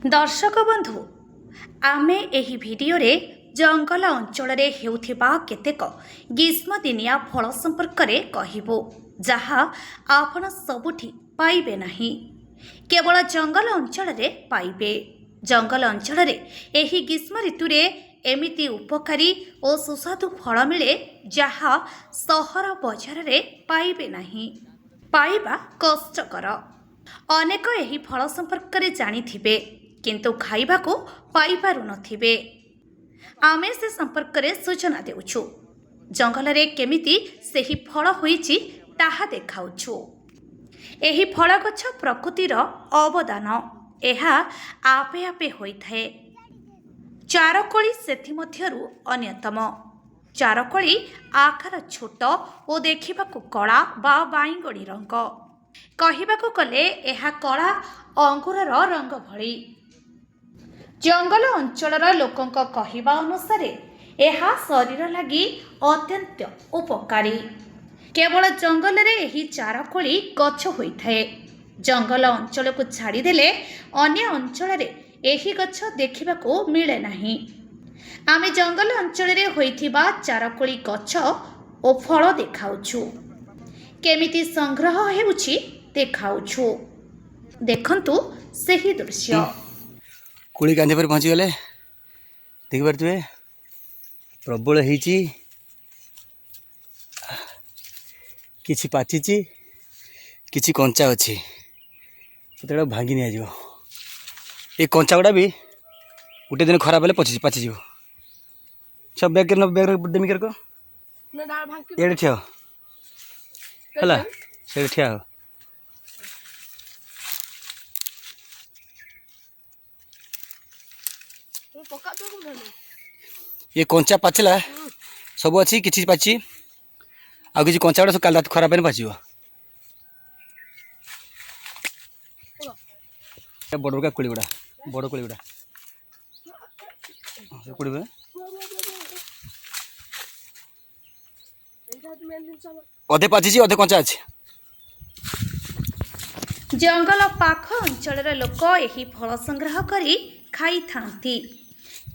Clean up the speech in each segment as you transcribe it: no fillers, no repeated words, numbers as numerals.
ଦର୍ଶକ ବନ୍ଧୁ, ଆମେ ଏହି ଭିଡ଼ିଓରେ ଜଙ୍ଗଲ ଅଞ୍ଚଳରେ ହେଉଥିବା କେତେକ ଗ୍ରୀଷ୍ମ ଦିନିଆ ଫଳ ସମ୍ପର୍କରେ କହିବୁ, ଯାହା ଆପଣ ସବୁଠି ପାଇବେ ନାହିଁ, କେବଳ ଜଙ୍ଗଲ ଅଞ୍ଚଳରେ ପାଇବେ। ଜଙ୍ଗଲ ଅଞ୍ଚଳରେ ଏହି ଗ୍ରୀଷ୍ମ ଋତୁରେ ଏମିତି ଉପକାରୀ ଓ ସୁସ୍ୱାଦୁ ଫଳ ମିଳେ, ଯାହା ସହର ବଜାରରେ ପାଇବେ ନାହିଁ, ପାଇବା କଷ୍ଟକର। ଅନେକ ଏହି ଫଳ ସମ୍ପର୍କରେ ଜାଣିଥିବେ, କିନ୍ତୁ ଖାଇବାକୁ ପାଇପାରୁନଥିବେ। ଆମେ ସେ ସମ୍ପର୍କରେ ସୂଚନା ଦେଉଛୁ। ଜଙ୍ଗଲରେ କେମିତି ସେହି ଫଳ ହୋଇଛି, ତାହା ଦେଖାଉଛୁ। ଏହି ଫଳ ଗଛ ପ୍ରକୃତିର ଅବଦାନ। ଏହା ଆପେ ଆପେ ହୋଇଥାଏ। ଚାରକୋଳି ସେଥିମଧ୍ୟରୁ ଅନ୍ୟତମ। ଚାରକୋଳି ଆକାର ଛୋଟ ଓ ଦେଖିବାକୁ କଳା ବା ବାଇଗଣୀ ରଙ୍ଗ। କହିବାକୁ ଗଲେ ଏହା କଳା ଅଙ୍ଗୁରର ରଙ୍ଗ ଭଳି। ଜଙ୍ଗଲ ଅଞ୍ଚଳର ଲୋକଙ୍କ କହିବା ଅନୁସାରେ ଏହା ଶରୀର ଲାଗି ଅତ୍ୟନ୍ତ ଉପକାରୀ। କେବଳ ଜଙ୍ଗଲରେ ଏହି ଚାରକୋଳି ଗଛ ହୋଇଥାଏ। ଜଙ୍ଗଲ ଅଞ୍ଚଳକୁ ଛାଡ଼ିଦେଲେ ଅନ୍ୟ ଅଞ୍ଚଳରେ ଏହି ଗଛ ଦେଖିବାକୁ ମିଳେ ନାହିଁ। ଆମେ ଜଙ୍ଗଲ ଅଞ୍ଚଳରେ ହୋଇଥିବା ଚାରକୋଳି ଗଛ ଓ ଫଳ ଦେଖାଉଛୁ। କେମିତି ସଂଗ୍ରହ ହେଉଛି ଦେଖାଉଛୁ। ଦେଖନ୍ତୁ ସେହି ଦୃଶ୍ୟ। କୋଳି କାନ୍ଧି ପରେ ପହଞ୍ଚିଗଲେ। ଦେଖିପାରୁଥିବେ, ପ୍ରବଳ ହେଇଛି। କିଛି ପାଚିଛି, କିଛି କଞ୍ଚା ଅଛି। ସେତେବେଳେ ଭାଙ୍ଗି ନିଆଯିବ। ଏ କଞ୍ଚା ଗୁଡ଼ା ବି ଗୋଟେ ଦିନ ଖରାପ ହେଲେ ପାଚିଯିବ। ସବୁ ବ୍ୟାଗ୍ ବ୍ୟାଗ୍ ଦେମି। କେରକ ଏଇଠି ଠିଆ ହେଲା, ସେଇଠି ଠିଆ ହବ। ଇଏ କଞ୍ଚା ପାଚିଲା ସବୁ ଅଛି। କିଛି ପାଚି ଆଉ କିଛି କଞ୍ଚା ଗୁଡ଼ା ସବୁ କାଲି ରାତି ଖରାପ ହେଲେ ପାଚିବ। ବଡ଼ ବଡ଼ କୋଳି ଗୁଡ଼ା, ବଡ଼ କୋଳି ଗୁଡ଼ା, ସେ କୋଳି ଅଧେ ପାଚିଛି, ଅଧେ କଞ୍ଚା ଅଛି। ଜଙ୍ଗଲ ପାଖ ଅଞ୍ଚଳର ଲୋକ ଏହି ଫଳ ସଂଗ୍ରହ କରି ଖାଇଥାନ୍ତି।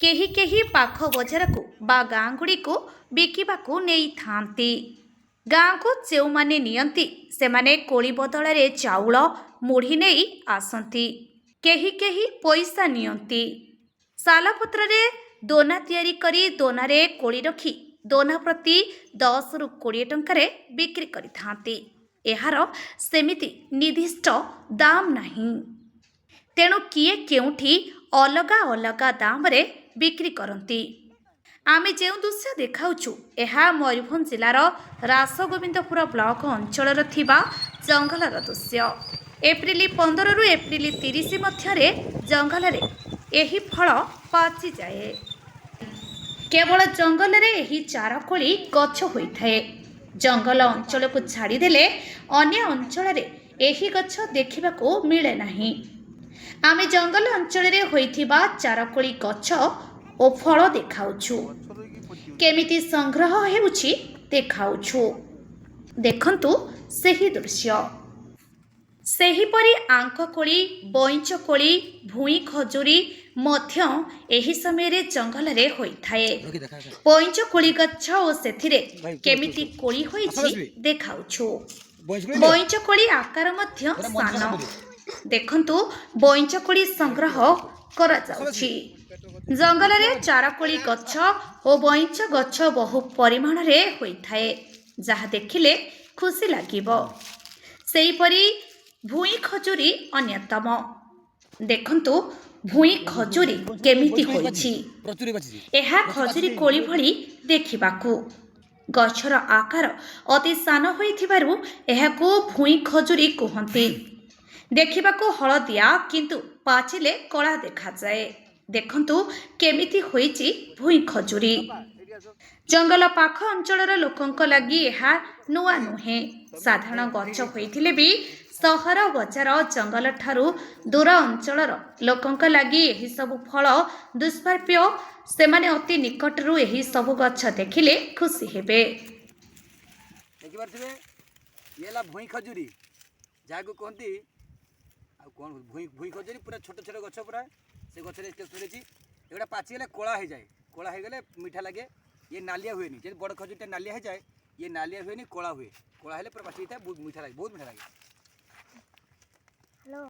କେହି କେହି ପାଖ ବଜାରକୁ ବା ଗାଁଗୁଡ଼ିକୁ ବିକିବାକୁ ନେଇଥାନ୍ତି। ଗାଁକୁ ଯେଉଁମାନେ ନିଅନ୍ତି, ସେମାନେ କୋଳି ବଦଳରେ ଚାଉଳ, ମୁଢ଼ି ନେଇ ଆସନ୍ତି। କେହି କେହି ପଇସା ନିଅନ୍ତି। ଶାଳପତ୍ରରେ ଦୋନା ତିଆରି କରି ଦୋନାରେ କୋଳି ରଖି ଦୋନା ପ୍ରତି 10ରୁ 20 ଟଙ୍କାରେ ବିକ୍ରି କରିଥାନ୍ତି। ଏହାର ସେମିତି ନିର୍ଦ୍ଦିଷ୍ଟ ଦାମ୍ ନାହିଁ। ତେଣୁ କିଏ କେଉଁଠି ଅଲଗା ଅଲଗା ଦାମରେ ବିକ୍ରି କରନ୍ତି। ଆମେ ଯେଉଁ ଦୃଶ୍ୟ ଦେଖାଉଛୁ, ଏହା ମୟୂରଭଞ୍ଜ ଜିଲ୍ଲାର ରାସଗୋବିନ୍ଦପୁର ବ୍ଲକ ଅଞ୍ଚଳର ଥିବା ଜଙ୍ଗଲର ଦୃଶ୍ୟ। ଏପ୍ରିଲ 15ରୁ ଏପ୍ରିଲ 30 ମଧ୍ୟରେ ଜଙ୍ଗଲରେ ଏହି ଫଳ ପାଚିଯାଏ। କେବଳ ଜଙ୍ଗଲରେ ଏହି ଚାରକୋଳି ଗଛ ହୋଇଥାଏ। ଜଙ୍ଗଲ ଅଞ୍ଚଳକୁ ଛାଡ଼ିଦେଲେ ଅନ୍ୟ ଅଞ୍ଚଳରେ ଏହି ଗଛ ଦେଖିବାକୁ ମିଳେ ନାହିଁ। ଆମେ ଜଙ୍ଗଲ ଅଞ୍ଚଳରେ ହୋଇଥିବା ଚାରକୋଳି ଗଛ ଓ ଫଳ ଦେଖାଉଛୁ। କେମିତି ସଂଗ୍ରହ ହେଉଛି ଦେଖାଉଛୁ। ଦେଖନ୍ତୁ ସେହି ଦୃଶ୍ୟ। ସେହିପରି ଆଙ୍କକୋଳି, ବଇଁଚ କୋଳି, ଭୂଇଁ ଖଜୁରୀ ମଧ୍ୟ ଏହି ସମୟରେ ଜଙ୍ଗଲରେ ହୋଇଥାଏ। ବଇଁଚ କୋଳି ଗଛ ଓ ସେଥିରେ କେମିତି କୋଳି ହୋଇଛି ଦେଖାଉଛୁ। ବଇଁଚ କୋଳି ଆକାର ମଧ୍ୟ ସାନ। ଦେଖନ୍ତୁ, ବଇଁଚ କୋଳି ସଂଗ୍ରହ କରାଯାଉଛି। ଜଙ୍ଗଲରେ ଚାରକୋଳି ଗଛ ଓ ବଇଁଚ ଗଛ ବହୁ ପରିମାଣରେ ହୋଇଥାଏ, ଯାହା ଦେଖିଲେ ଖୁସି ଲାଗିବ। ସେହିପରି ଭୂଇଁ ଖଜୁରୀ ଅନ୍ୟତମ। ଦେଖନ୍ତୁ, ଭୂଇଁ ଖଜୁରୀ କେମିତି ହୋଇଛି। ପ୍ରଚୁର ପାଚିଛି। ଏହା ଖଜୁରୀ କୋଳି ଭଳି ଦେଖିବାକୁ। ଗଛର ଆକାର ଅତି ସାନ ହୋଇଥିବାରୁ ଏହାକୁ ଭୂଇଁ ଖଜୁରୀ କୁହନ୍ତି। ଦେଖିବାକୁ ହଳଦିଆ, କିନ୍ତୁ ପାଚିଲେ କଳା ଦେଖାଯାଏ। ଦେଖନ୍ତୁ କେମିତି ହୋଇଛି ଭୂଇଁ ଖଜୁରୀ। ଜଙ୍ଗଲ ପାଖ ଅଞ୍ଚଳର ଲୋକଙ୍କ ଲାଗି ଏହା ନୂଆ ନୁହେଁ। ସାଧାରଣ ଗଛ ହୋଇଥିଲେ ବି ସହର ବଜାର ଜଙ୍ଗଲଠାରୁ ଦୂର ଅଞ୍ଚଳର ଲୋକଙ୍କ ଲାଗି ଏହିସବୁ ଫଳ ଦୁଷ୍ପ୍ରାପ୍ୟ। ସେମାନେ ଅତି ନିକଟରୁ ଏହି ସବୁ ଗଛ ଦେଖିଲେ ଖୁସି ହେବେ। ଦେଖିପାରୁଥିବେ, ଇଏ ହେଲା ଭୂଇଁ ଖଜୁରୀ ଯାହାକୁ କୁହନ୍ତି। ଆଉ କ'ଣ ଭୂଇଁ ଖଜୁରୀ, ପୁରା ଛୋଟ ଛୋଟ ଗଛ ପୁରା। ସେ ଗଛରେ ଧରିଛି। ଏଗୁଡ଼ା ପାଚିଗଲେ କଳା ହେଇଯାଏ। କଳା ହେଇଗଲେ ମିଠା ଲାଗେ। ଇଏ ନାଲିଆ ହୁଏନି। ଯଦି ବଡ଼ ଖଜୁରୀଟା ନାଲିଆ ହେଇଯାଏ, ଇଏ ନାଲିଆ ହୁଏନି, କଳା ହୁଏ। କଳା ହେଲେ ପୁରା ପାଚି ଯାଇଥାଏ, ବହୁତ ମିଠା ଲାଗେ, ବହୁତ ମିଠା ଲାଗେ। ହ୍ୟାଲୋ।